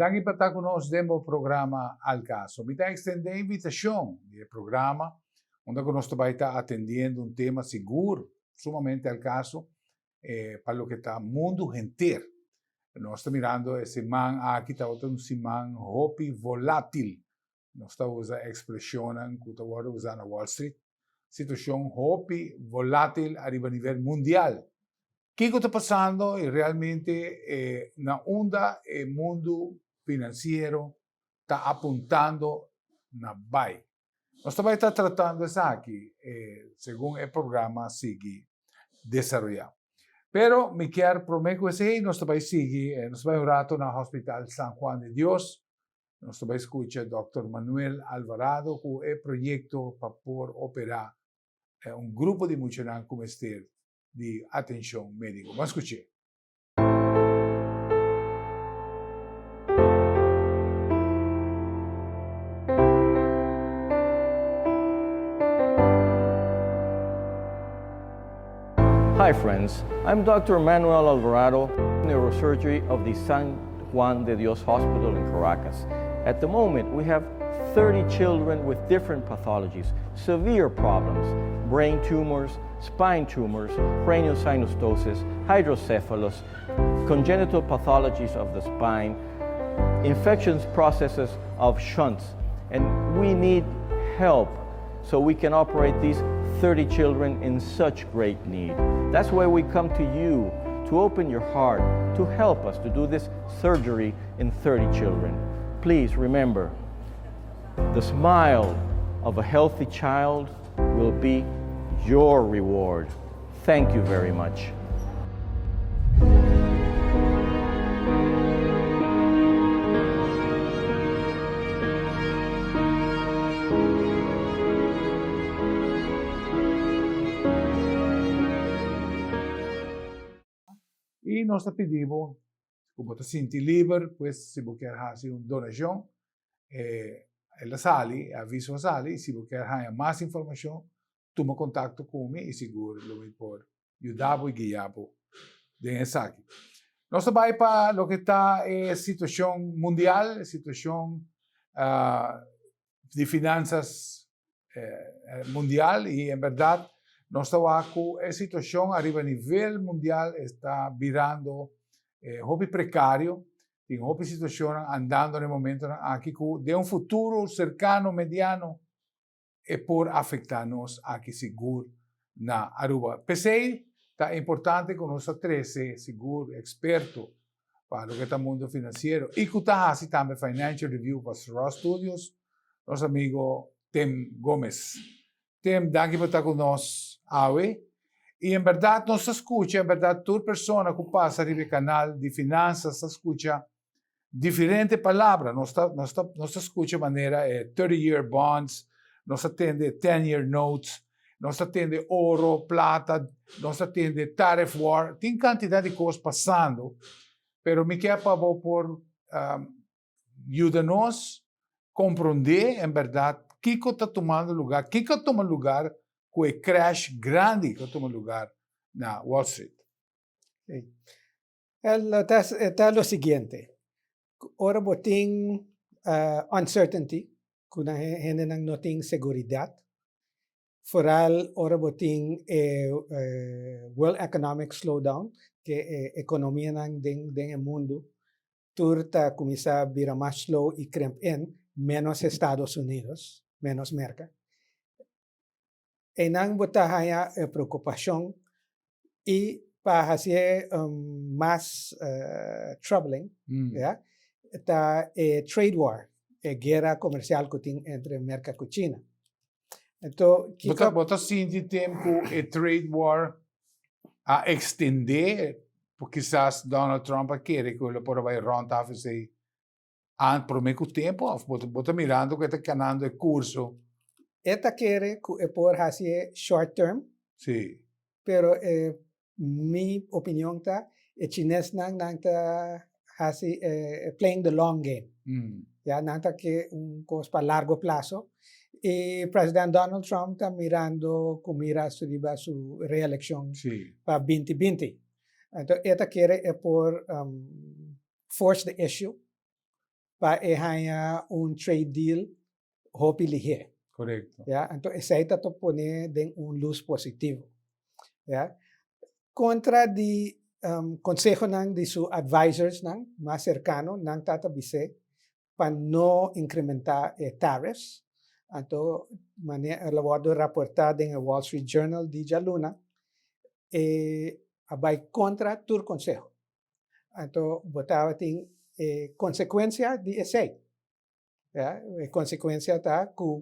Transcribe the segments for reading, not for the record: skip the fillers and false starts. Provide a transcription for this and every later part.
Danki pa ta ku nos den bo programa Al Caso. Mi ta ekstendé invitashon di e programa unda ku nos ta bai ta atendiendo un tema sigur sumamente al caso pa loke ta mundu henter. Nos ta mirando e siman aki tabata un siman hopi volátil. Nos ta usa ekspreshonnan ku ta wòrdu usá na Wall Street. Situashon hopi volátil ariba nivel mundial. Kiko ta pasando i realmente na unda e mundu finansiero ta apuntando na bai? Nos ta bai ta tratando esaki segun e programa sigui desaroyá. Pero mi kier promé ku esei nos ta bai sigui, nos ta bai un rato na Hospital San Juan de Dios. Nos ta bai skucha Dòkter Manuel Alvarado ku e proyekto pa por operá un grupo di muchanan ku mester di atenshon médiko. Ban skuch'é. Hi friends, I'm Dr. Manuel Alvarado, neurosurgery of the San Juan de Dios Hospital in Caracas. At the moment, we have 30 children with different pathologies, severe problems, brain tumors, spine tumors, craniosynostosis, hydrocephalus, congenital pathologies of the spine, infections processes of shunts, and we need help so we can operate these 30 children in such great need. That's why we come to you to open your heart to help us to do this surgery in 30 children. Please remember, the smile of a healthy child will be your reward. Thank you very much. I nos ta pidi bo ku bo ta sinti liber, pues si bo kier hasi un donashon, el a sali, e aviso a sali, i si bo kier haña mas informashon, tuma kontakto ku mi i sigur lo mi por yuda bo i guia bo den esaki. Nos ta bai pa loke ta e situashon mundial, e situashon di finansas mundial i en bèrdat nos ta wak ku e situashon ariba nivel mundial esta birando hopi prekario, tin hopi situashonnan andando na e momentonan aki ku den un futuro serkano, mediano, e por afecta nos aki sigur na Aruba. P'esey ta importante cu nos ta trece sigur experto pa loke ta mundo financiero y cu ta haci tambe financial review pa Sra Studios, nos amigo Tim Gomez. Tim, danki pa ta cu nos awe. Y en berdad nos ta scucha, en berdad tur persona cu pasa riba e canal di finanzas ta scucha Diferente palabra, nos ta, nos ta, nos ta scucha manera e 30 year bonds, nos ta tende 10 year notes, nos ta tende oro, plata, nos ta tende tariff war, tin cantidad di cos pasando, pero mi kier pa bo por um, yuda nos comprende en berdad kico ta tumando lugar, kico a tuma lugar cu e crash grandi cu a tuma lugar na Wall Street. Sí. El ta, ta lo siguiente. Ora bo tin uh, uncertainty, ku nan hendenan no tin seguridad, vooral ora bo tin e uh, World Economic Slowdown, ke e ekonomianan den, den e mundu tur ta kuminsá bira mas slow i krimp in, menos Estados Unidos, menos Merka. Einan bo ta haña e preokupashon i pa hasié mas troubling, ya, ta e trade war, e guera komersial ku tin entre Merka ku China. Anto kiko. Bo ta sinti tem ku e trade war a ekstendé, kisas Donald Trump a kere ku lo por a bai rònt af esei An prome ku tempu of bo bo ta mirando ku e ta kanando e kurso? E ta kere ku e por hasi e short term. Si. Pero e mi opinion ta e chinesnan nan ta hasi e playing the long game. Ya nan ta ke un kos pa largo plaso i President Donald Trump ta mirando ku miras riba su reelekshon pa binti binti. Anto e ta kere e por force the issue. pa e haña un trade deal hopi lihé. Korekto. Ya, anto esei ta ta pone den un lus positivo. Ya. Kontra di konsehonan di su advisorsnan mas serkano, nan ta ta bis'é pa no inkrementá e tariffs. Anto manera el a wòrdu raportá den e Wall Street Journal di djaluna, e a bai kontra tur konseho. Anto bo tabatin e konsekuensia di esei. Ya, e konsekuensia ta ku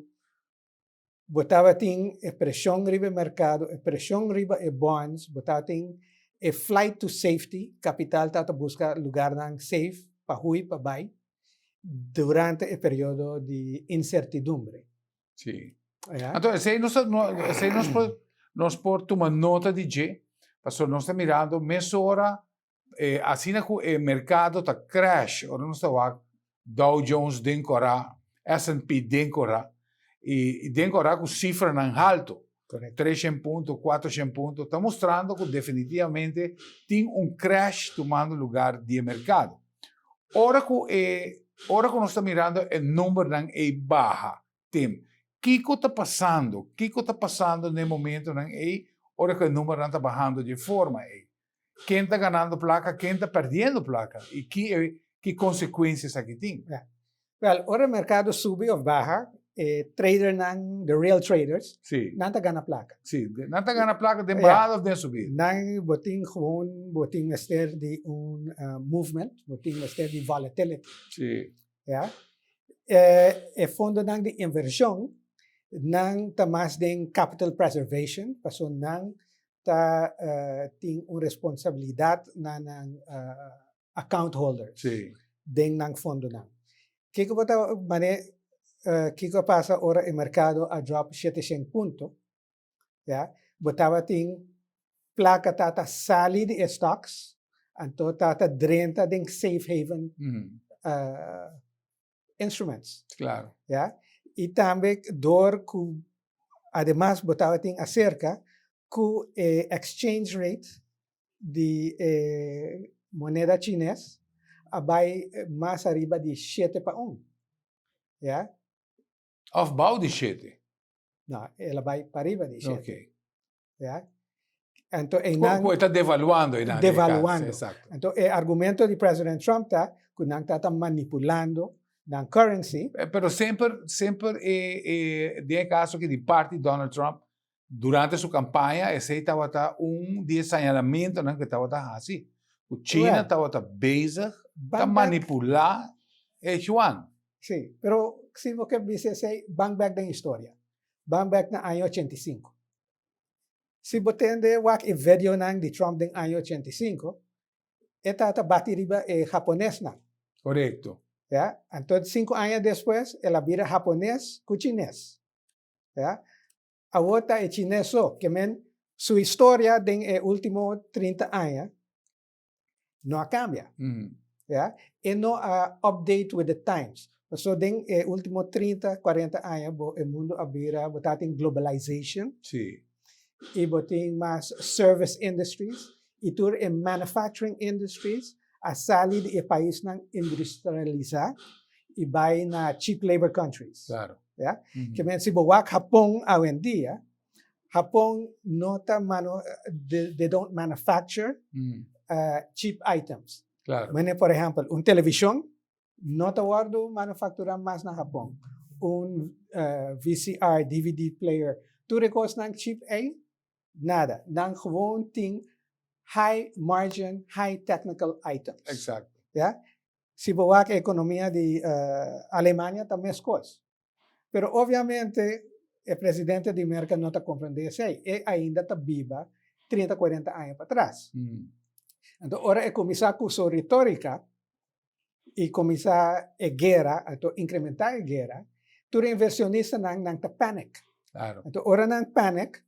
bo tabatin e preshon riba e merkado, e preshon riba e bonds, bo tabatin e flight to safety, kapital tabata buska lugarnan safe pa hui, pa bai, durante e periodo di insertidumbre. Sí. Ya. Anto esei nos ta, no, esei nos por, nos por tuma nota di dje, pasobra nos ta mirando mesora eh, asina ku e merkado ta crash, ora nos ta wak Dow Jones den kora, S&P den kora, i, i den kora ku sifranan halto, Correcto. 300 punto, 400 punto, ta mostrando ku definitivamente tin un crash tumando lugar di e merkado. Ora ku e, ora ku nos ta mirando e numbernan ei baha, Tim, kiko ta pasando? Kiko ta pasando na e momentonan ei ora ku e numbernan ta bahando di e forma ei? Ken ta ganando plaka, ken ta perdiendo plaka i ki e ki konsekuensia esaki tin? Ja. Wel, ora e merkado subi of baha, e tradernan, the real traders, nan ta gana plaka. Sí, nan ta gana plaka den bahada of den subida. Nan bo tin gewoon, bo tin mester di un movement, bo tin mester di volatility. Ja. E fondonan di invershon, nan ta mas den capital preservation, pasobra nan ta tin un responsabilidat na nan account holders den nan fondonan. Kiko bo ta mane kiko a pasa ora e merkado a drop 700 punto? Ya, bo tabatin plaka ta ta sali di e stocks, anto ta ta drenta den safe haven instruments. Ya, i tambe dor ku ademas bo tabatin aserka ku e exchange rate di e moneda chines a bai mas ariba di shete pa un. Ya. Of bou di shete? No, el a bai pariba di shete. Ya. Anto Ku einan ku e ta devaluando einan. Devaluando. Exacto. Anto e argumento di President Trump ta ku nan ta ta manipulando nan currency. Pero semper, semper e e den e kaso aki di parti Donald Trump durante su kampaña esei tabata un di e señalamentonan ku e tabata hasi. Ku China tabata bezig ta manipulá e yuan. Sí, pero si bo ke bisa esei, ban bek den historia. Ban bek na aña 85. Si bo tende wak e videonan di Trump den aña 85, e tata bati riba e Haponesnan. Korekto. Ya, anto sinku aña despues el a bira Hapones ku Chines. Ya, awor ta e Chines so, ke men su historia den e ultimo 30 aña no a kambia. Ya, e no a update with the times. Pasobra den e ultimo 30, 40 aña bo e mundo a bira, bo ta tin globalization. I bo tin mas service industries i tur e manufacturing industries a sali di e paisnan industrialisa i bai na cheap labor countries. Ya. Ke men si bo wak Hapon awendia, Hapon no ta manu, they don't manufacture cheap items. Mane por ehempel un television no ta wordo manufactura mas na Hapon. Un VCR, DVD player, tur e cosnan cheap ey, nada. Nan gewoon tin high margin, high technical items. Ya. Si bo wak e economia di Alemania ta mescos. Pero obviamente e presidente di Merca no ta comprende esey. E ainda ta biba 30, 40 aña patras. Anto ora e cuminsa cu su retorica y cuminsa e guera, anto incrementa e guera, tur e inversionistanan nan ta panic. Anto ora nan panic,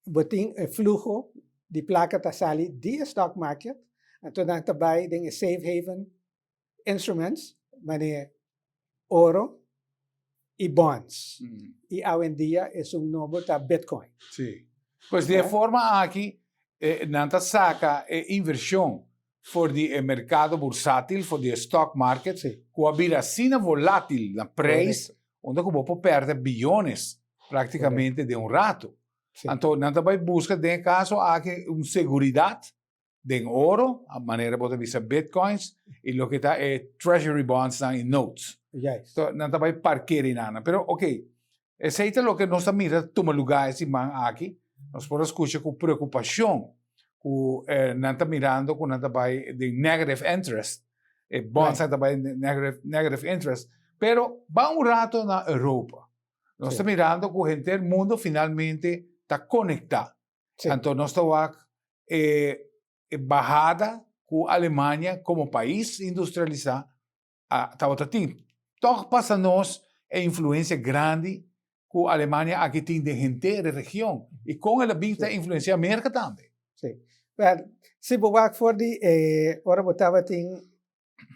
bo tin e fluho di placa ta sali di e stock market, anto nan ta bay den e safe haven instruments manera oro y bonds. Y awendia esun nobo ta bitcoin. Sí. Pues di e forma aki nan ta saca e inversion. for di e merkado bursátil, for di e stock market, ku a bira asina volátil na preis, unda ku bo por pèrdè biyones práktikamente den un ratu. Anto nan ta bai buska den e kaso aki un seguridat den oro, manera bo ta bisa bitcoins, i loke ta e treasury bondsnan i notes. Juist. So, nan ta bai parkeri nan. Pero ok, esei ta loke nos ta mira tuma lugá e siman aki. Nos por a skucha ku preokupashon ku eh, nan ta mirando ku nan ta bai den negative interest. E bonds nan ta bai negative, negative interest. Pero ba un rato na Europa. Nos ta mirando ku henter mundo finalmente ta konektá. Anto nos ta wak e e bahada ku Alemania komo pais industrialisá a tabata tin. Tòg pasa nos e influensia grandi ku Alemania aki tin den henter e region i kon el a bin ta influensiá Merka tambe. Sí. Wèl, si bo wak for di e ora bo tabatin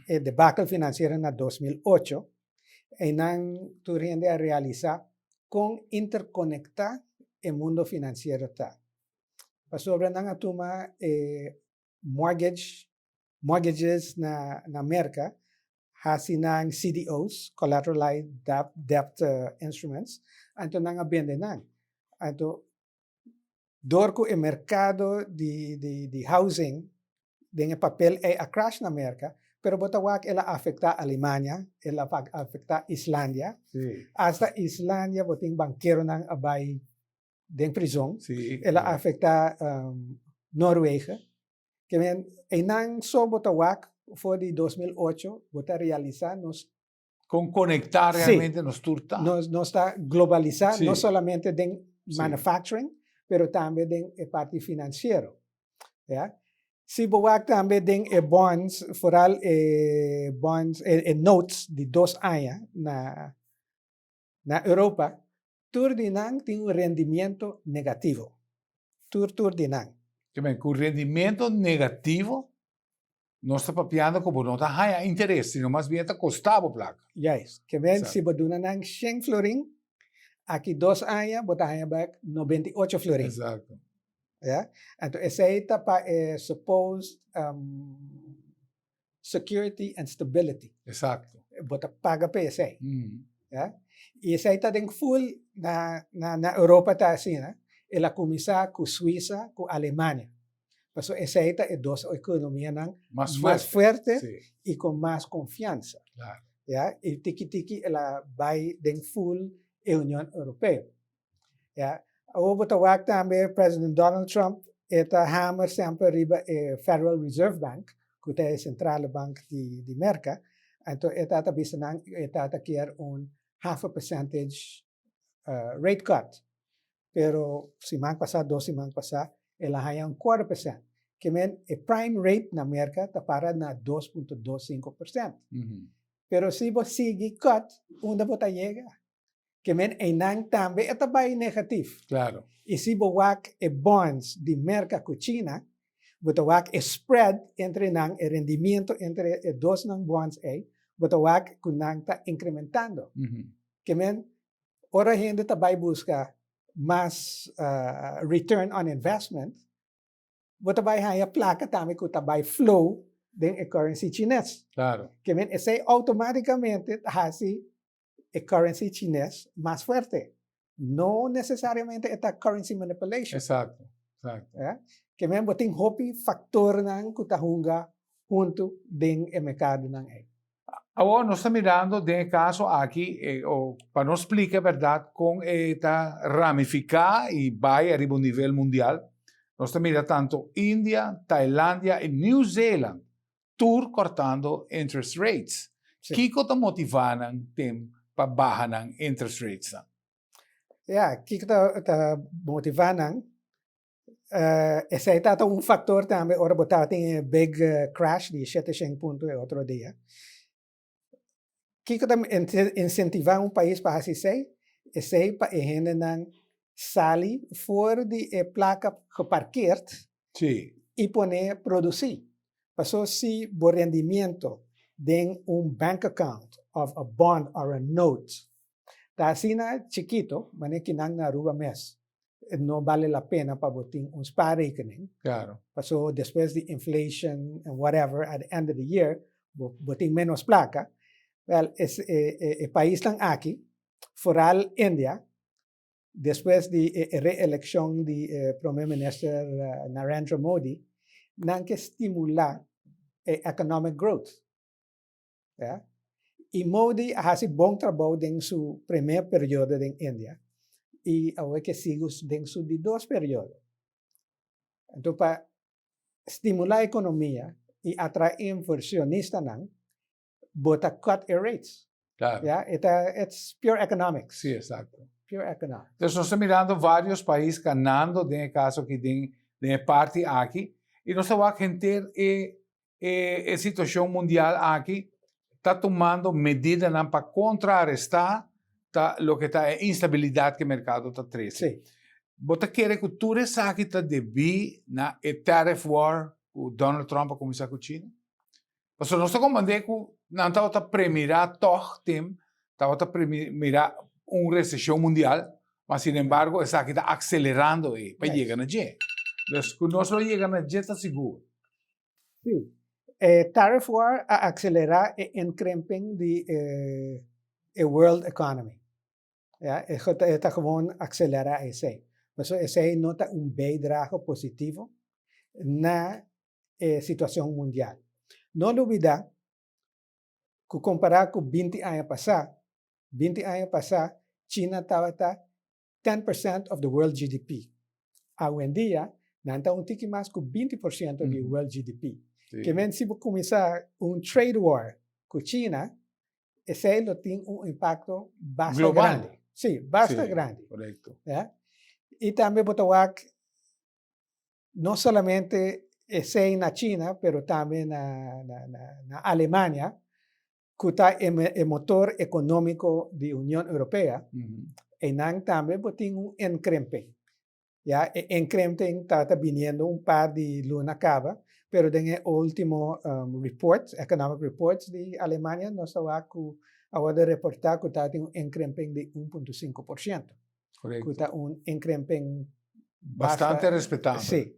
e debakel finansiero na 2008, einan tur hende a realisá kon interkonektá e mundo finansiero ta. Pasobra nan a tuma e mortgage, mortgages na na Merka, hasi nan CDO's, collateralized debt instruments, anto nan a bende nan. Anto dor ku e merkado di di di housing den e papel ei a crash na Merka, pero bo ta wak el a afektá Alemania, el a afektá Islandia, asta Islandia bo tin bankeronan a bai den prizon, el a afektá Noorwegen. Ke men einan so bo ta wak for di 2008 bo ta realisá nos Kon konektá realmente nos tur ta. Nos nos ta globalisá no solamente den manufacturing pero tambe den e parti finansiero. Ya. Si bo wak tambe den e bonds, foral e bonds e notes di dos aña na Na Europa, tur di nan tin un rendimiento negativo. Tur tur di nan. Kiemen, ku rendimiento negativo, nos ta papiando ku bo no ta haña interes, sino mas bien ta kosta bo plaka. Juist. Kiemen, si bo duna nan shen florin, aki dos aña bo ta haña bek 98 florin. Exacto. Ya. Anto esei ta pa e supposed security and stability. Exacto. Bo ta paga pa esei. Ya. I esei ta den full na na na Europa ta asina. El a kuminsá ku Suiza ku Alemania. Pasobra esei ta e dos ekonomianan mas mas fuerte fuerte i ku mas konfiansa. Claro. Ya. I tiki tiki el a bai den full e Union Europeo. Ya. Awor bo ta wak tambe President Donald Trump e ta hamer semper riba e Federal Reserve Bank, ku ta e sentrale bank di di Merka. Anto e ta ta bisa nan e ta ta kier un half a percentage rate cut. Pero siman pasá, dos siman pasá, el a haña un quarter percent. Ke men e prime rate na Merka ta para na 2.25%. Pero si bo sigui cut, unda bo ta yega? Ke men einan tambe e ta bai negatif. Claro. I si bo wak e bonds di Merka ku China, bo ta wak e spread entre nan, e rendimiento entre e dosnan bonds ei, bo ta wak ku nan ta incrementando. Ke men ora hende ta bai buska mas return on investment, bo ta bai haña plaka tambe ku ta bai flow den e currency chines. Claro. Ke men esei automaticamente ta hasi e currency chines mas fuerte. No necesariamente e ta currency manipulation. Exacto, exacto. Ja? Ke men bo tin hopi factornan ku ta hunga huntu den e mercadonan ei. Awor nos ta mirando den e caso aki, e, o, pa nos splica berdad con e ta ramifica y bai ariba un nivel mundial, nos ta mira tanto India, Tailandia y New Zealand tur cortando interest rates. Kico ta motiva nan tem pa baha nan interest rates nan? Ja, kico ta, ta motiva nan? Esei ta ta un factor tambe ora bo tabatin e big crash di shete shen punto e otro dia. Kico ta incentiva un pais pa haci esei? Esei pa e hendenan sali for di e placa geparkeerd y pone produci. Paso si bo rendimiento den un bank account of a bond or a note ta asina chikito, manera kinan na Aruba mes. No bale la pena pa bo tin un spaarrekening. Claro. Paso despues di inflation and whatever, at the end of the year, bo tin menos placa. Wel, e paisnan aki, vooral India, despues di e reeleccion di Prome Minister Narendra Modi, nan ke stimula e economic growth. Ya. Y Modi a haci bon trabou den su primer periodo den India y awor ke sigui den su di dos periodo. Anto pa stimula economia y atrae inversionistanan, bo ta cut e rates. Claro. Ya, e ta, it's pure economics. Sí, exacto. Pure economics. Entonces nos ta mirando varios pais ganando den e caso aki, den e parti aki, y nos ta wak henter e situacion mundial aki ta tumando medidanan pa contraresta ta loke ta e instabilidad cu e mercado ta trece. Sí. Bo ta kere cu tur esaki ta debi na e tariff war cu Donald Trump a cuminsa cu China? Pasobra nos ta comprende cu nan tabata premira toch, Tim, tabata premira un recesion mundial, ma sin embargo esaki ta accelerando e pa yega na dje. Dus cu nos lo yega na dje ta sigur. Sí. E tariff war a accelera e inkrimping di e world economy. Ja, e ta gewoon accelera esey. Pasobra esey no ta un bijdrage positivo na e situacion mundial. No lubida cu compara cu 20 aña pasa, 20 aña pasa China tabata 10% of the world GDP. Awendia nan ta un tiki mas cu 20% di world GDP. Ke men si bo cuminsa un trade war cu China, esey lo tin un impacto basta Global. Grandi. Sí, basta grandi. Correcto. Ja? Y tambe bo ta wak no solamente esey na China, pero tambe na Alemania, cu ta e motor economico di Union Europea, einan tambe bo tin un inkrimping. Ja, e inkrimping ta biniendo un par di luna caba, pero den e ultimo reports, economic reports di Alemania, nos ta wak cu a wordo reporta cu ta tin un inkrimping di 1.5%. Correcto. Cu ta un inkrimping bastante respetabel. Sí.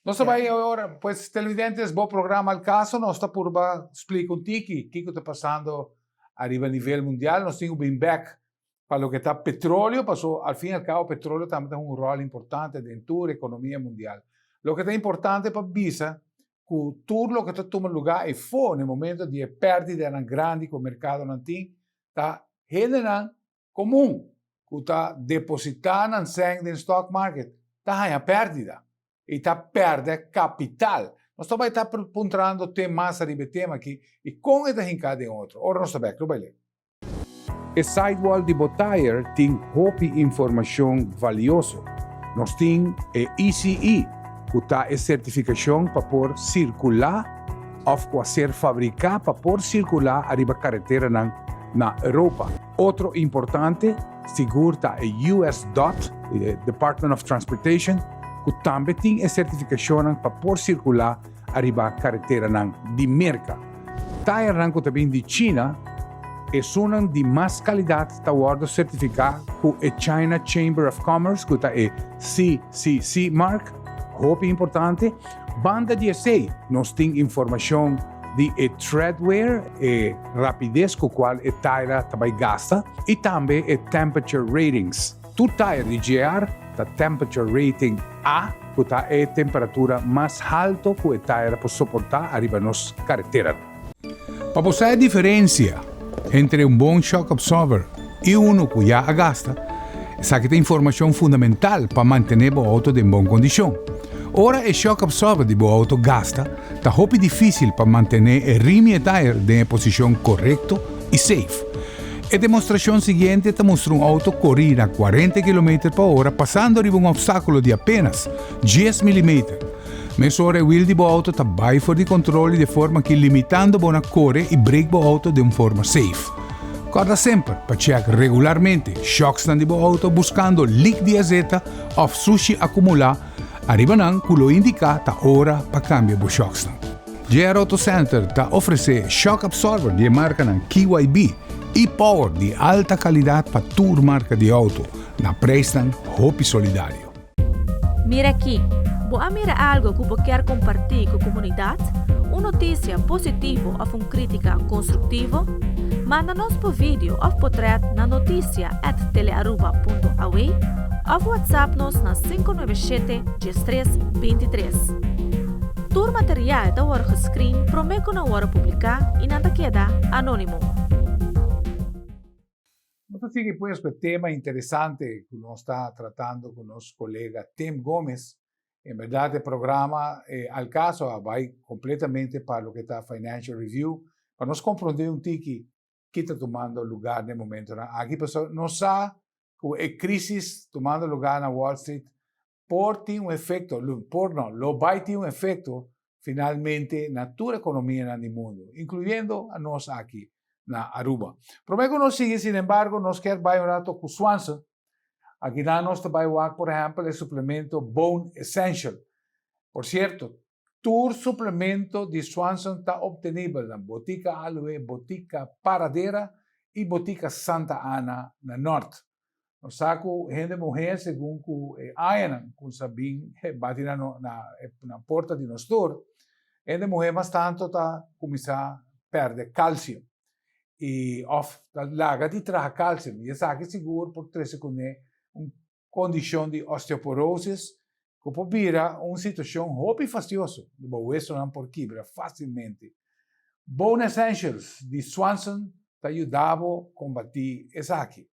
Nos ta bay awor, pues, televidentes, bo programa Al Caso, nos ta purba splica un tiki kico ta pasando ariba nivel mundial. Nos tin cu bin back pa loke ta petroleo, paso al fin y al cabo petroleo tambe ta un rol importante den tur economia mundial. Loke ta importante pa bisa cu tur loke ta tuma lugar eyfo na e momento di e perdidanan grandi cu e mercadonan tin, ta hendenan comun cu ta deposita nan cen den stock market ta haña perdida y ta perde capital. Nos ta bay ta puntrando te mas ariba e tema aki y con e ta hinca den otro. Ora nos ta bek, lo bay ley. E sidewall di bo tire tin hopi informacion valioso. Nos tin e ECE, cu ta e certificacion pa por circula of cu a ser fabrica pa por circula ariba careteranan na Europa. Otro importante sigur ta e US dot, e Department of Transportation, cu tambe tin e certificacionnan pa por circula ariba careteranan di Merca. Tayernan cu ta bin di China, esunnan di mas calidad ta wordo certifica cu e China Chamber of Commerce, cu ta e CCC mark, hopi importante. Banda di esey, nos tin informacion di e treadwear, e rapidez cu cual e tire ta bay gasta, y tambe e temperature ratings. Tur tire di GR ta temperature rating A, cu ta e temperatura mas halto cu e tire por soporta ariba nos caretera. Pa bo sa e diferencia entre un bon shock absorber y uno cu ya a gasta, esaki ta informacion fundamental pa mantene bo auto den bon condicion. Ora e shock absorber di bo auto gasta, ta hopi dificil pa mantene e rim y e tire den e posicion corecto y safe. E demostracion siguiente ta mustra un auto cori na 40 kilometer pa ora pasando riba un obstaculo di apenas 10 milimeter. Mesora e wiel di bo auto ta bai for di control y de forma ki limitando bo na core y brake bo auto den un forma safe. Corda semper pa check regularmente shocksnan di bo auto buscando leak di azeta of sushi acumula ariba nan cu lo indica ta ora pa cambia bo shocksnan. JR Auto Center ta ofrece shock absorber di e marcanan KYB. E-Power di alta calidad pa tur marca di auto, na prijsnan hopi solidario. Mira aki, bo a mira algo cu bo kier comparti cu comunidad? Un noticia positivo of un critica constructivo? Manda nos por video of portret na noticia@telearuba.aw of WhatsApp nos na 597 13 23. Tur material ta wordo gescreen prome cu nan wordo publica y nan ta keda anonimo. Nos ta sigui pues cu e tema interesante cu nos ta tratando cu nos colega Tim Gomez. En berdad e programa Al Caso a bay completamente pa loke ta Financial Review pa nos comprende un tiki ki ta tumando lugar den momentonan aki pasobra nos sa cu e crisis tumando lugar na Wall Street por tin un efecto, por no, lo bay tin un efecto finalmente na tur economianan di mundo, incluyendo a nos aki na Aruba. Prome cu nos sigui, sin embargo, nos kier bay un rato cu Swanson. Akinan nos ta bay wak, por ehempel, e suplemento Bone Essential. Por cierto, tur suplemento di Swanson ta obtenibel na Botica Aloe, Botica Paradera y Botica Santa Ana na Noord. Nos sa ku hende muhé segun ku e añanan ku sa bin bati na na porta di nos tur, hende muhé mas tantu ta kuminsá pèrdè kalsio i òf ta laga di traha kalsio i esaki sigur por trese kuné un kondishon di osteoporosis ku por bira un situashon hopi fastioso, bo wesonan por kibra fásilmente. Bone Essentials di Swanson ta yuda bo kombatí esaki.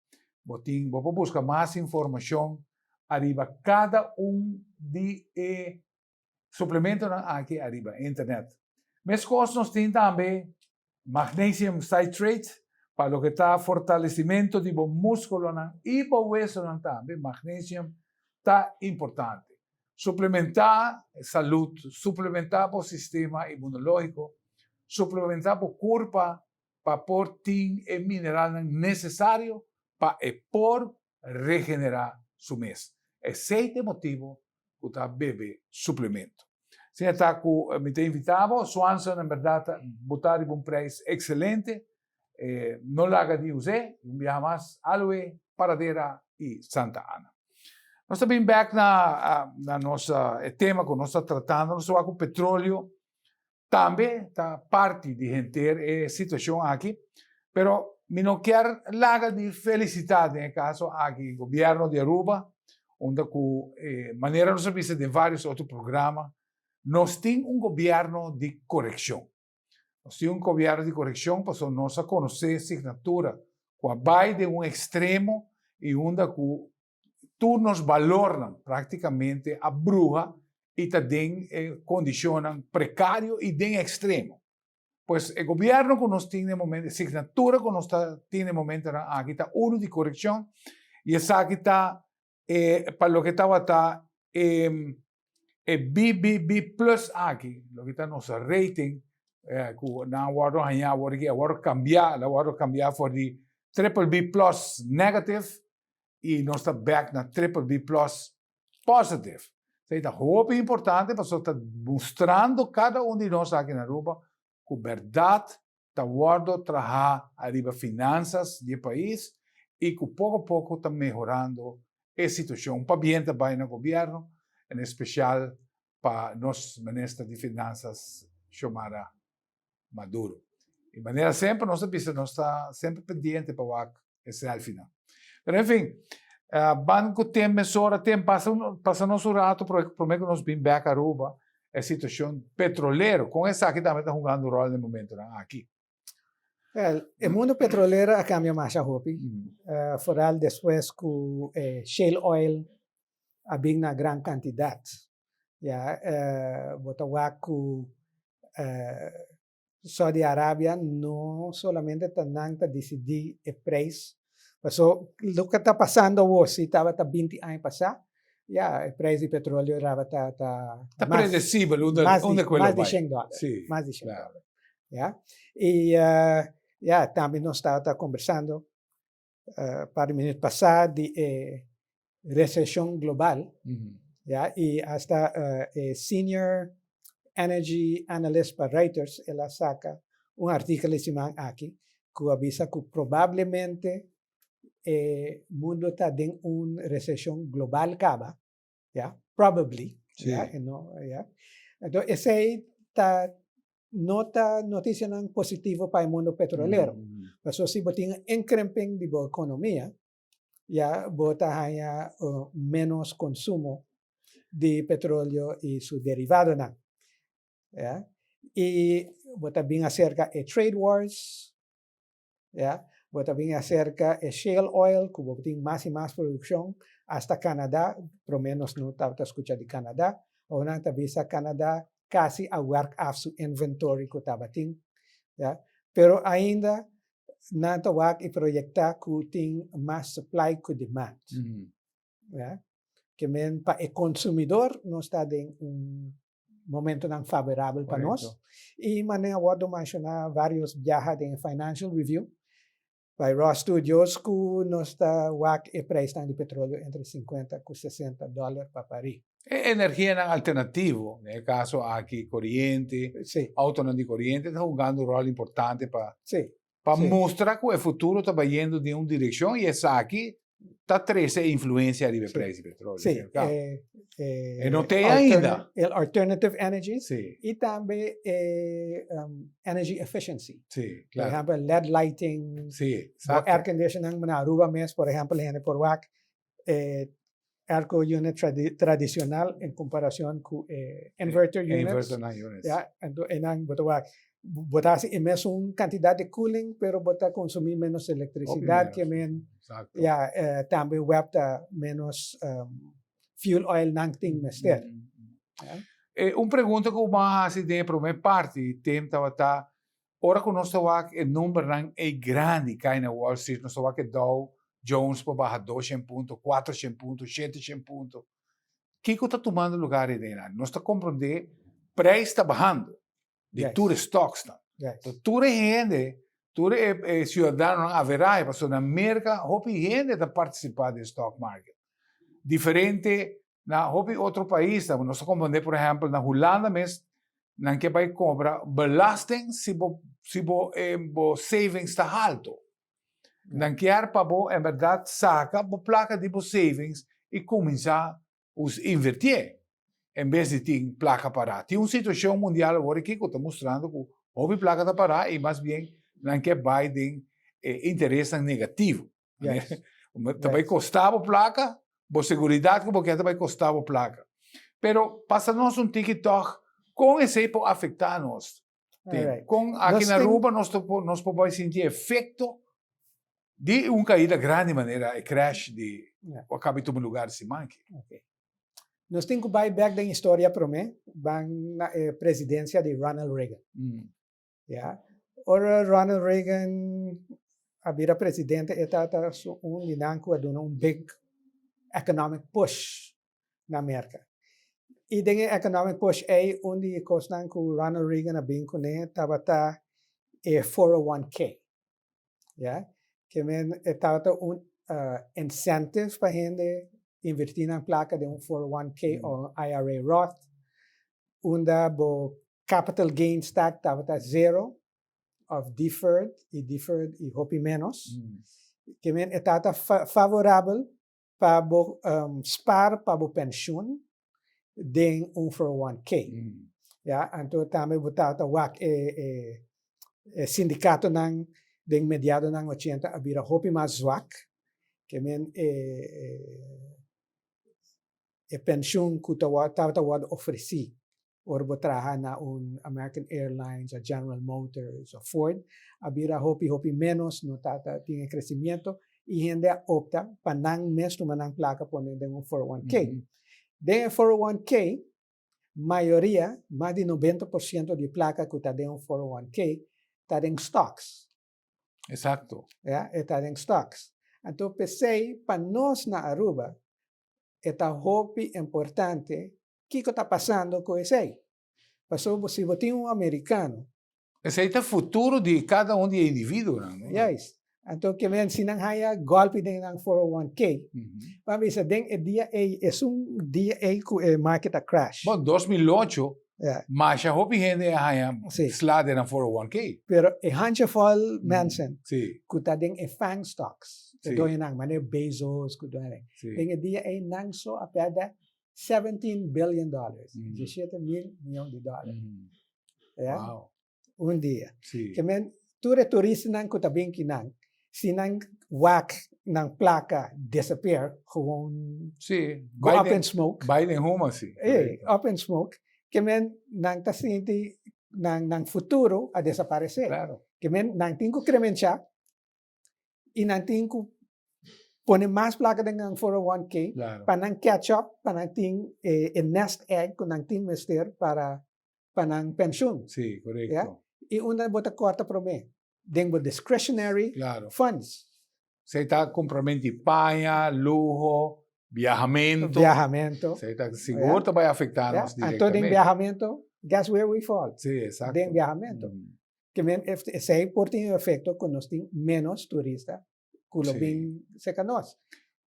Bo tin bo por buska mas informashon ariba kada un di e suplementonan aki ariba internet. Meskos nos tin tambe magnesium citrate pa loke ta fortalecimento di bo muskulonan i bo wesonan tambe magnesium ta importante. Suplementá salud, suplementá bo sistema inmunológiko, suplementá bo kurpa pa por tin e mineralnan nesesario pa e por regenerá su mes. Esei ta e motibu ku ta bebe suplemento. Asina ta ku mi ta invitá bo, Swanson en bèrdat ta botá riba un preis ekselente, no laga di us'é, un biaha mas Aloe, Paradera i Santa Ana. Nos ta bin bèk na na nos e tema ku nos ta tratando, nos ta wak ku petroleo tambe ta parti di henter e situacion aki, pero mi no kier laga di felicita den e caso aki gobierno di Aruba, unda cu manera nos a bisa den varios otro programa, nos tin un gobierno di coreccion. Nos tin un gobierno di coreccion pasobra nos a conoce signatura cu a bay den un extremo y unda cu tur nos balornan práktikamente a bruha i ta den e kondishonnan prekario i den ekstremo. Pues e gobièrnu ku nos tin na e momento, e signatura ku nos ta tin na e momentonan aki ta unu di korekshon i esaki ta e pa loke tabata e e BBB plus aki, loke ta nos rating ku nan a wòrdu haña awor aki, a wòrdu kambiá, el a wòrdu kambiá for di triple B plus negative i nos ta bek na triple B plus positive. Esei ta hopi importante pasobra ta mustrando kada un di nos aki na Aruba ku bèrdat ta wòrdu trahá ariba finansas di e pais i ku poko poko ta mehorando e situashon. Pabien ta bai na gobièrnu, en espesial pa nos minister di finansas Xiomara Maduro. I manera semper nos ta bisa nos ta semper pendiente pa wak e selfienan. Pero en fin, ban ku tem mesora, tem pasa pasa nos un rato prome ku nos bin bek Aruba e situashon petrolero, kon esaki tambe ta hungando un ròl den momentonan aki. Wel, e mundo petrolero a kambia masha hopi, foral despues ku e shale oil a bin na gran kantidat. Ya, bo ta wak ku Saudi Arabia no solamente ta nan ta disidí e preis, paso loke ta pasando awor si tabata 20 aña pasá, ya e preis di petroleo tabata ta Ta predesibel unda unda ku e lo bai. Mas di shen dòler, mas di shen dòler, ya. I ya tambe nos tabata kombersando par di minüt pasá di e reseshon global, ya, i asta e senior energy analyst pa Reuters el a saka un artíkulo e siman aki. ku a bisa ku probablemente e mundo ta den un reseshon global kaba, ya, probably, ya, e no, ya. Anto esei ta no ta notisianan positivo pa e mundo petrolero. Pasobra si bo tin un inkrimping di bo ekonomia, ya bo ta haña ménos konsumo di petroleo i su derivadonan. Ya. I bo ta bin aserka e trade wars, ya. Bo ta bin aserka e shale oil ku bo tin mas i mas produkshon, asta Canada, promé nos no tabata skucha di Canada, awor nan ta bisa Canada kasi a werk af su inventory ku tabatin, ya. Pero ainda nan ta wak i proyektá ku tin mas supply ku demand. Ya. Ke men pa e konsumidor nos ta den un momentonan favorabel pa nos. I manera a wòrdu menshoná vários biaha den e Financial Review by Ross Studios ku nos ta wak e preisnan di petroleo entre sinkuenta ku sesenta dòler pa barí. E energianan alternativo, den e kaso aki koriente, autonan di koriente ta hungando un ròl importante pa pa mustra ku e futuro ta bayendo den un direkshon i esaki ta trese e influensia riba e preis di petroleo. Sí, e no t'ei ainda. E alternative energies i tambe e energy efficiency. Sí, claro. Por ehempel led lighting, bo air conditioning na Aruba mes por ehempel hende por wak e airco unit tradicional en comparacion cu e inverter units. Inverter units. Ya, enton einan bo ta wak, bo ta haci e mesun cantidad di cooling pero bo ta consumi menos electricidad ke men, ya, tambe web ta menos fuel oil nan tin mester. Un pregunta cu bo a haci den e prome parti, Tim, tabata Ora ku nos ta wak e numbernan ei grandi kai na Wall Street, nos ta wak e Dow Jones por baha doshen punto, kuatroshen punto, sheteshen punto. Kiko ta tumando lugar ei den nan? Nos ta komprondé preis ta bahando di tur e stocksnan. Enton tur e hende, tur e siudadanonan averahe, pasobra na Merka hopi hende ta partisipá den stock market. Diferente Na hopi otro paisnan, nos ta comprende por ehempel na Hulanda mes, nan ke bai cobra belasting si bo si bo bo savings ta halto. Nan kier pa bo en berdad saca bo placa di bo savings y cuminsa us invertié en bes di tin placa para. Tin un situacion mundial awor aki cu ta mustrando cu hopi placa ta para y mas bien nan ke bai den e interesnan negativo. Ta bai kosta bo plaka, bo seguridat ku bo ke ta bai kosta bo plaka. Pero pasa nos un tiki tòg kon esei por afektá nos. Kon aki na Aruba nos nos por bai sinti efekto di un kaida grandi manera e crash di ku a kaba di tuma lugar siman aki. Nos tin ku bai bèk den historia promé, ban na e presidensia di Ronald Reagan. Ya. Ora Ronald Reagan a bira presidente e tabata su un di nan ku a duna un big economic push na Merka. I den e economic push ei un di e kosnan ku Ronald Reagan a bin kuné tabata e 401k. Ya. Ke men e tabata un incentive pa hende invertí nan plaka den un 401k o un IRA Roth unda bo Capital gains tax tabata zero of deferred y deferred y hopi menos. Ke men e tabata favorabel pa bo spaar pa bo pensioen den un 401k. Ya, anto tambe bo tabata wak e e sindicatonan den mediadonan ochenta a bira hopi mas zwak. Ke men e e pensioen ku tabata wòrdu ofresí Ora bo traha na un American Airlines o General Motors o Ford a bira hopi hopi menos, no ta ta tin e crecimiento y hende a opta pa nan mes tuma nan placa pone den un 401k. Den e 401k mayoria, mas di 90% di e placa cu ta den un 401k ta den stocks. Exacto. Ya, e ta den stocks. Anto p'esey pa nos na Aruba E ta hopi importante kiko ta pasando ku esei. Pasobra si bo tin un amerikano. Esei ta futuro di kada un di e individuonan, no? Juist. Anto ke men si nan haya golpi den nan 401k, ban bisa den e dia ei, esun dia ei ku e market a crash. Bon, 2008. Masha hopi hende a haña sla den nan 401k. Pero e handjevol mensen ku ta den e FANG stocks, e doñonan, manera Bezos ku doñonan, den e dia ei nan so a pèrdè $17 billion, 17 mil mion di dòler. Ya? Un dia. Ke men tur e turistanan ku ta bin kinan, si nan wak nan plaka disappear, gewoon go up in smoke. Bai den huma, si. Up in smoke. Ke men nan ta sinti nan futuro a desaparesé. Ke men nan tin ku kremenchá i nan tin ku pone mas plaka den nan 401k pa nan catch up, pa nan tin e nest egg ku nan tin mester para pa nan penshun. Sí, korekto. Ya? I unda bo ta kòrta promé? Den bo discretionary funds. Esei ta kumpramentu di paña, luho, biahamentu. Biahamentu. Esei ta sigur ta bai afektá nos direktamente. Anto den biahamentu, guess where we fall? Sí, eksakto. Den biahamentu. Ke men esei por tin un efekto ku nos tin ménos turista ku lo bin serka nos.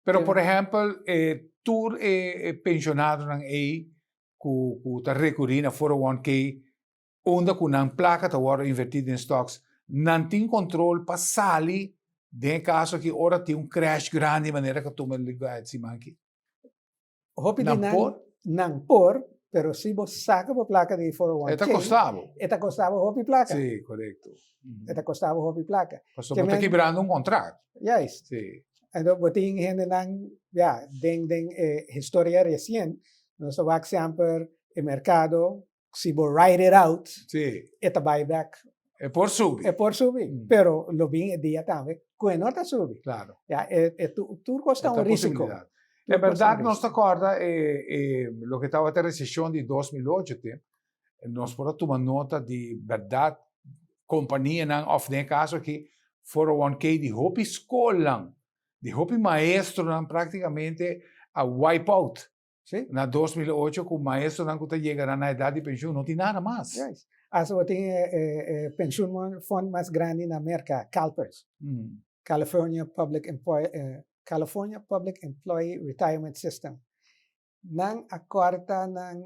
Pero por ehèmpel, e tur e penshonadonan ei ku ta rekurí na 401k unda ku nan plaka ta wòrdu invertí den stocks, nan tin kontrol pa sali den e kaso aki ora tin un crash grandi manera ku a tuma lugar e siman aki? Hopi di nan por? Nan por, pero si bo saka bo plaka di 401k, E ta kosta bo. E ta kosta bo hopi plaka. Sí, korekto. E ta kosta bo hopi plaka. Pasobra bo ta kibrando un kontrakt. Juist. Anto bo tin hendenan, ya, den e historia resien, nos ta wak semper e merkado, si bo ride it out, e ta bai bek. E por subi. E por subi, pero lo bin e dia tambe ku e no ta subi. Ya, e tur kos ta un risiko. En bèrdat nos ta kòrda e loke tabata e reseshon di 2008 te, nos por a tuma nota di bèrdat kompanianan òf den e kaso aki 401k di hopi skolnan, di hopi maestronan praktikamente a wipe out. Na 2008 ku maestronan ku ta yega na edat di penshun no tin nada mas. Juist. Asta bo tin e penshun fond mas grandi na Merka, CalPERS, California Public Employee Retirement System. Nan a kòrta nan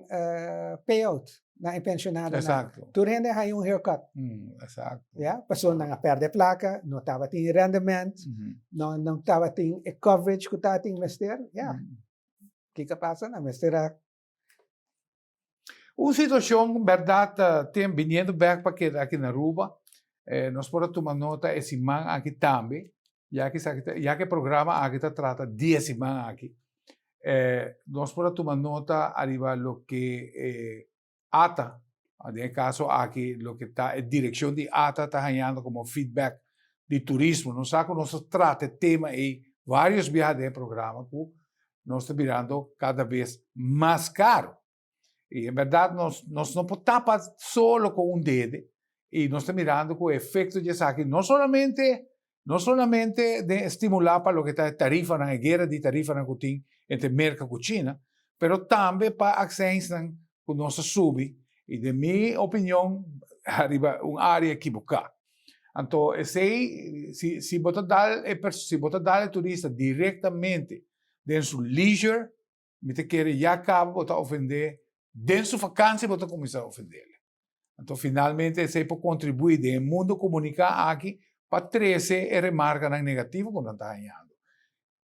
payout na e penshonadonan. Tur hende a haña un haircut. Ya, pasobra nan a pèrdè plaka, no tabatin rendement, no tabatin e coverage ku tabatin mester. Ya, kiko a pasa? Nan mester a. Un situashon bèrdat tin biniendo bèk pa keda aki na Aruba. Nos por a tuma nota e siman aki tambe, ya ke esaki ta, ya ke e programa aki ta trata di e siman aki. Nos por a tuma nota ariba loke ata, den e kaso aki loke ta e direkshon di ata ta hañando komo feedback di turismo. Nos sa ku nos a trata e tema ei vários biaha den e programa ku nos ta birando kada bes mas karo. I en bèrdat nos nos no por tapa solo ku un dede i nos ta mirando ku e efekto di esaki no solamente no solamente den stimulá pa loke ta e tarifanan, e guera di tarifanan ku tin entre Merka ku China, pero tambe pa aksènsnan ku nos a subi i den mi opinion ariba un área ekiboká. Anto esei si si bo ta dal e si bo ta dal e turista direktamente den su leisure Mi ta kere ya caba bo ta ofende, den su vakantie bo ta cuminsa ofendele. Anto finalmente esey por contribui den e mundo comunica aki pa trece e remarcanan negativo cu nan ta hañando.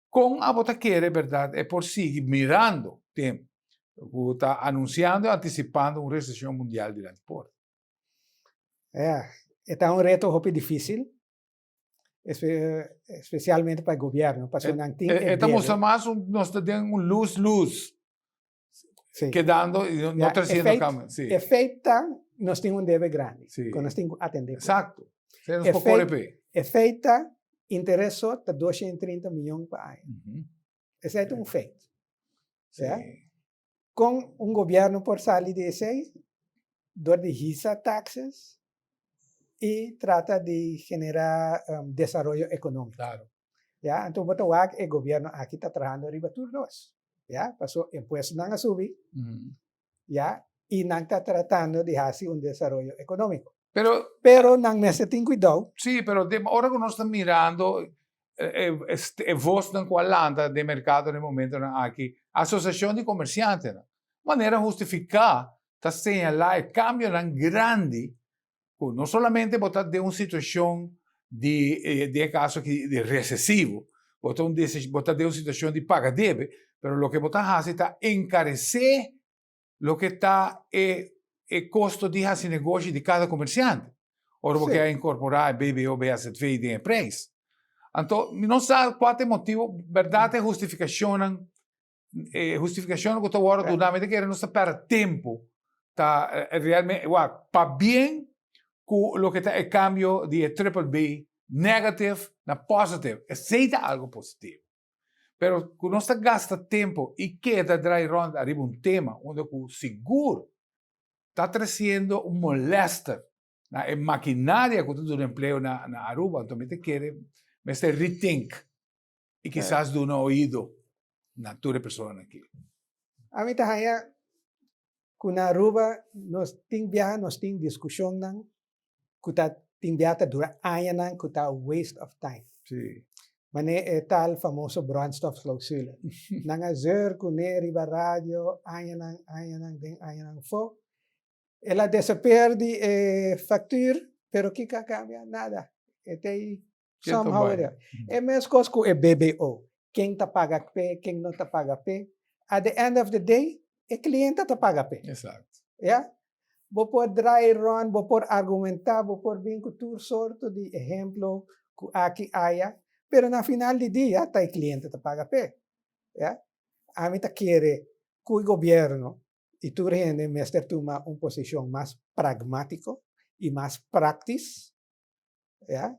Con abo ta kere berdad e por sigui mirando tempo cu ta anunciando y anticipando un recesion mundial dilanti porta? Ya, e ta un reto hopi dificil. Especialmente pa e gobierno, pasobra nan tin e E ta mustra mas un, nos ta den un lose-lose. Sí. Kedando y no Ya, treciendo e feit, cambio. Sí. e feit ta, nos tin un debe grandi, Sí. ku nos tin ku atendé ku. Exacto. Sí, nos E por kore feit, p'e. e feit ta, interes so ta 230 mion pa aña. Esei ta un feit. Ya. Kon un gobierno por sali di esei? Dor di hisa taxes i trata di generá desaroyo ekonómiko. Ya, anto bo ta wak e gobierno aki ta trahando riba tur dos. Ya, paso impuestonan a subi, ya, i nan ta tratando di hasi un desaroyo ekonómiko. Pero, Pero nan mester tin kuidou. Sí, pero den ora ku nos ta mirando e vosnan ku a lanta den merkado den momentonan aki, asosiashon di komersiantenan, manera hustifiká. ta señalá e kambionan grandi ku no solamente bo ta den un situashon di den e kaso aki di resesivo, bo ta un bo ta den un situashon di paga debe, pero loke bo ta hasi ta enkaresé loke ta e e kosto di hasi negoshi di kada komersiante ora bo ke a inkorporá e BBO BAZV den e preis. Anto mi no sa kua ta e motibu, bèrdat e hustifikashonnan e hustifikashonnan ku ta wòrdu duna mi ta kere nos ta pèrdè tempu ta realmente wak pabien ku loke ta e kambio di e triple B negative na positive esei ta algu positivo. Pero ku nos ta gasta tempu i keda drai rònt ariba un tema unda ku sigur ta tresiendo un molèster na e makinaria ku ta duna empleo na na Aruba, anto mi ta kere mester rethink i kisas duna oido na tur e personanan aki. Ami ta haña ku na Aruba nos tin biaha nos tin diskushonnan ku ta tin bia ta dura añanan ku ta waste of time. Sí. Mane e tal famoso brandstofclausule. Nan a zeur kuné riba radio añanan, añanan den añanan fo. El a desaper di e factuur, pero kiko a cambia? Nada. E ta ei somehow or other. E meskos ku e BBO. Ken ta paga p'e, ken no ta paga p'e. At the end of the day, e cliente ta paga p'e. Exacto. Ya? Bo por draai rond, bo por argumentá, bo por bin ku tur sorto di ehemplo ku aki aya, pero na final di dia ta e cliente ta paga p'e. Ya? Ami ta kere ku e gobierno i tur hende mester tuma un posishon mas pragmátiko i mas práktis, ya,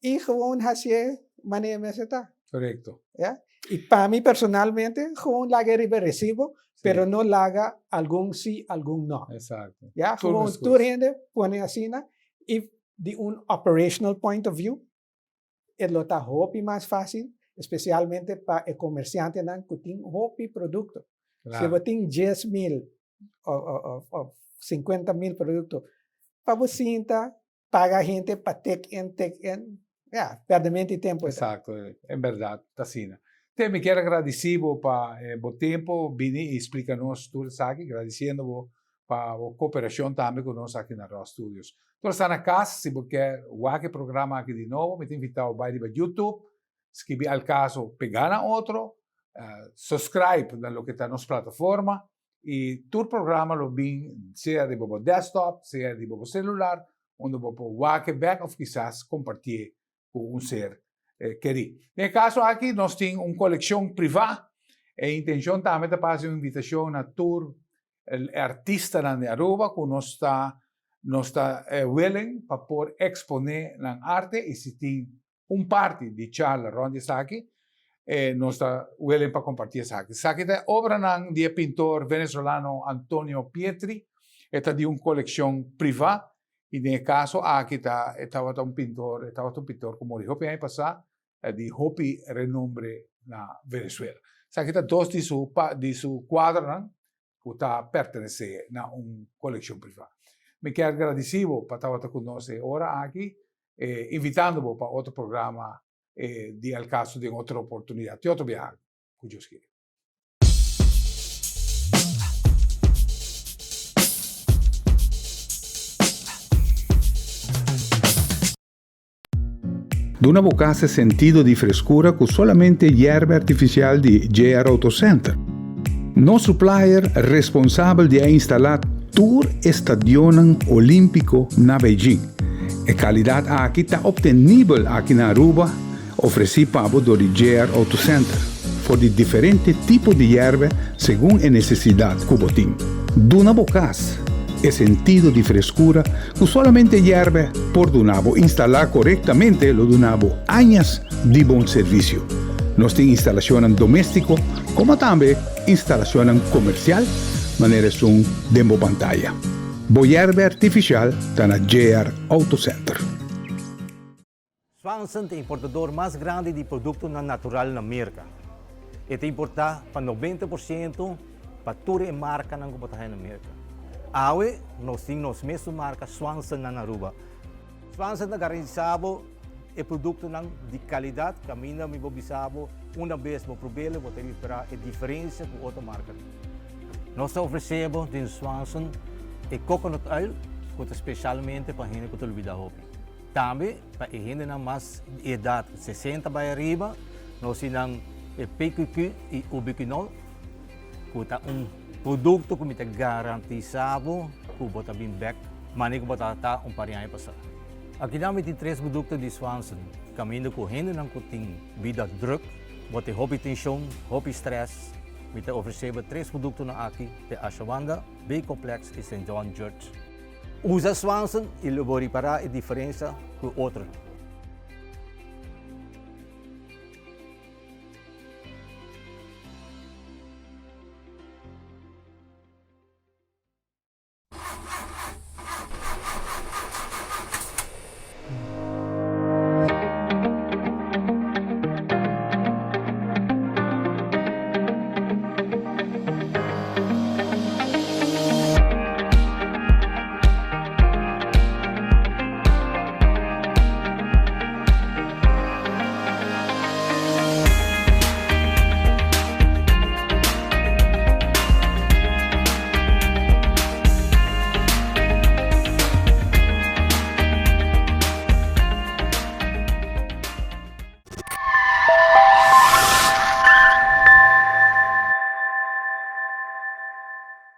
i gewoon hasié manera mester ta. Korekto. Ya? I pa mi personalmente, gewoon laga e riba e resibo, pero no laga algun si, algun no. Exacto. Ya? Tur Gewoon meskos. tur hende pone asina i di un operational point of view, e lo ta hopi mas fácil, especialmente pa e comerciantenan cu tin hopi producto. Si Claro. bo tin 10,000 of 50,000 producto, pa bo sinta paga hende pa tek in, tek in, ya, perdemento di tempo. Exacto, en berdad ta asina. Te mi kier a gradeci bo pa bo tempo bini y splica nos tur esaki, gradiciendo bo pa bo cooperacion tambe cu nos aki na Raw Studios. Tur esta na cas, si bo kier wak e programa aki di nobo, mi ta invita bo bay riba YouTube, skibi Al Caso pega na otro, subscribe na loke ta nos plataforma y tur programa lo bin sea riba bo desktop, sea riba bo celular, unda bo por wak e bek of kisas compartié cu un ser kerí. Den e caso aki nos tin un coleccion privá. E intencion tambe ta pa haci un invitacion na tur e artistanan di Aruba cu nos ta nos ta willing pa por expone nan arte y si tin un parti di charla rond di esaki, nos ta willing pa comparti esaki. Esaki ta e obranan di e pintor venezolano Antonio Pietri, e ta di un coleccion priva y den e caso aki ta e tabata un pintor, e tabata un pintor cu muri hopi aña pasa di hopi renombre na Venezuela. Esaki ta dos di su di su cuadronan cu ta pertenece na un coleccion priva. Mi kier gradici bo pa tabata cu nos e ora aki, invitando bo pa otro programa di Al Caso den otro oportunidad. Te otro biaha, cu Dios kere. Duna bo kas e sentido di freskura ku solamente yerba artifisial di JR Auto Center. Nos supplier responsabel di a instalá tur e stadionnan olímpiko na Beijing. E kalidat aki ta optenibel aki na Aruba, ofresí pa bo dor di JR Auto Center, for di diferente tipo di yerba segun e nesesidat ku bo tin. Duna bo kas e sentido di freskura Ku solamente yerbe por duna bo instalá korektamente lo duna bo añas di bon servisio. Nos tin instalashonnan doméstiko komo tambe instalashonnan komersial manera esun den bo pantaya. Bo yerbe artifisial ta na JR Auto Center. Swanson ta e importador mas grandi di produktonan natural na Merka. E ta importá pa 90% pa tur e markanan ku bo ta haña na Merka. Awe nos tin nos mesun marka Swanson na Aruba. Swanson ta garantisá bo e produktonan di kalidat kaminda mi por bisa bo una bes bo prob'el bo ta ripará e diferensia ku otro markanan. Nos ta ofresé bo den Swanson e coconut oil ku ta spesialmente pa hende ku ta lubidá hopi. Tambe pa e hendenan mas di edat 60 bai ariba nos tin nan e PQQ i Ubiquinol ku ta un produkto ku mi ta garantisá bo ku bo ta bin bèk manera ku bo tabata un par di aña pasá. Akinan mi tin tres produkto di Swanson kaminda ku hendenan ku tin bida drùk, bo tin hopi tenshon, hopi strès, Mi ta ofresé bo tres produktonan aki te Ashawanda, B-Complex i Saint John Church. Usa Swanson i lo bo ripará e diferensia ku otronan.